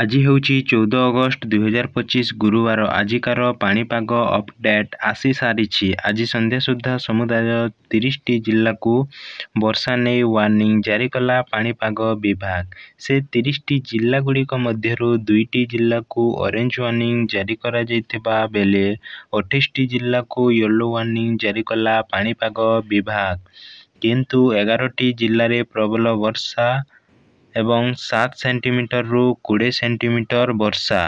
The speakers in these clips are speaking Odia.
ଆଜି ହେଉଛି 14 ଅଗଷ୍ଟ 2025 ଗୁରୁବାର। ଆଜିକାର ପାଣିପାଗ ଅପଡେଟ୍ ଆସିସାରିଛି। ଆଜି ସନ୍ଧ୍ୟା ସୁଦ୍ଧା ସମୁଦାୟ 30ଟି ଜିଲ୍ଲାକୁ ବର୍ଷା ନେଇ ୱାର୍ଣ୍ଣିଂ ଜାରି କଲା ପାଣିପାଗ ବିଭାଗ। ସେ 30ଟି ଜିଲ୍ଲାଗୁଡ଼ିକ ମଧ୍ୟରୁ 2ଟି ଜିଲ୍ଲାକୁ ଅରେଞ୍ଜ ୱାର୍ଣ୍ଣିଂ ଜାରି କରାଯାଇଥିବା ବେଳେ 28ଟି ଜିଲ୍ଲାକୁ ୟେଲୋ ୱାର୍ଣ୍ଣିଂ ଜାରି କଲା ପାଣିପାଗ ବିଭାଗ। କିନ୍ତୁ 11ଟି ଜିଲ୍ଲାରେ ପ୍ରବଳ ବର୍ଷା ଏବଂ 7 ସେଣ୍ଟିମିଟରରୁ 20 ସେଣ୍ଟିମିଟର ବର୍ଷା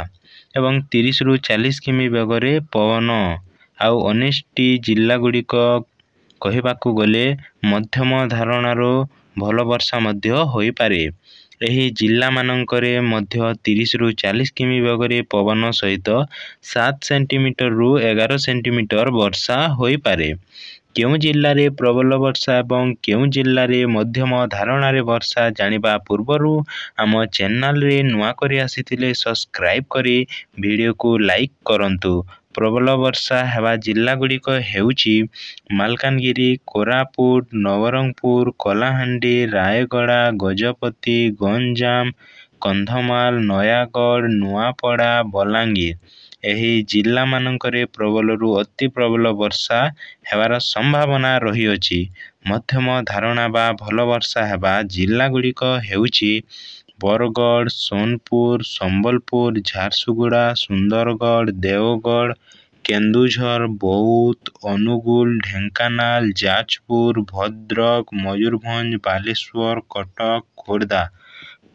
ଏବଂ 30ରୁ 40 କିମି ବେଗରେ ପବନ, ଆଉ 19ଟି ଜିଲ୍ଲାଗୁଡ଼ିକ କହିବାକୁ ଗଲେ ମଧ୍ୟମ ଧରଣର ଭଲ ବର୍ଷା ମଧ୍ୟ ହୋଇପାରେ। ଏହି ଜିଲ୍ଲାମାନଙ୍କରେ ମଧ୍ୟ 30ରୁ 40 କିମି ବେଗରେ ପବନ ସହିତ 7 ସେଣ୍ଟିମିଟରରୁ 11 ସେଣ୍ଟିମିଟର ବର୍ଷା ହୋଇପାରେ। କେଉଁ ଜିଲ୍ଲାରେ ପ୍ରବଳ ବର୍ଷା ଏବଂ କେଉଁ ଜିଲ୍ଲାରେ ମଧ୍ୟମ ଧରଣର ବର୍ଷା ଜାଣିବା ପୂର୍ବରୁ ଆମ ଚ୍ୟାନେଲରେ ନୂଆ କରି ଆସିଥିଲେ ସବସ୍କ୍ରାଇବ୍ କରି ଭିଡ଼ିଓକୁ ଲାଇକ୍ କରନ୍ତୁ। ପ୍ରବଳ ବର୍ଷା ହେବା ଜିଲ୍ଲାଗୁଡ଼ିକ ହେଉଛି ମାଲକାନଗିରି, କୋରାପୁଟ, ନବରଙ୍ଗପୁର, କଳାହାଣ୍ଡି, ରାୟଗଡ଼ା, ଗଜପତି, ଗଞ୍ଜାମ, କନ୍ଧମାଳ, ନୟାଗଡ଼, ନୂଆପଡ଼ା, ବଲାଙ୍ଗୀର। ଏହି ଜିଲ୍ଲାମାନଙ୍କରେ ପ୍ରବଳରୁ ଅତି ପ୍ରବଳ ବର୍ଷା ହେବାର ସମ୍ଭାବନା ରହିଅଛି। ମଧ୍ୟମ ଧରଣର ବା ଭଲ ବର୍ଷା ହେବା ଜିଲ୍ଲାଗୁଡ଼ିକ ହେଉଛି ବରଗଡ଼, ସୋନପୁର, ସମ୍ବଲପୁର, ଝାରସୁଗୁଡ଼ା, ସୁନ୍ଦରଗଡ଼, ଦେଓଗଡ଼, କେନ୍ଦୁଝର, ବୌଦ୍ଧ, ଅନୁଗୁଳ, ଢେଙ୍କାନାଳ, ଯାଜପୁର, ଭଦ୍ରକ, ମୟୂରଭଞ୍ଜ, ବାଲେଶ୍ୱର, କଟକ, ଖୋର୍ଦ୍ଧା,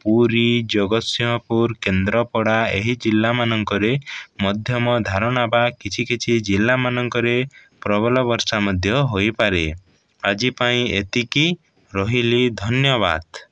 ପୁରୀ, ଜଗତସିଂହପୁର, କେନ୍ଦ୍ରାପଡ଼ା। ଏହି ଜିଲ୍ଲାମାନଙ୍କରେ ମଧ୍ୟମ ଧରଣର ବା କିଛି କିଛି ଜିଲ୍ଲାମାନଙ୍କରେ ପ୍ରବଳ ବର୍ଷା ମଧ୍ୟ ହୋଇପାରେ। ଆଜି ପାଇଁ ଏତିକି ରହିଲି, ଧନ୍ୟବାଦ।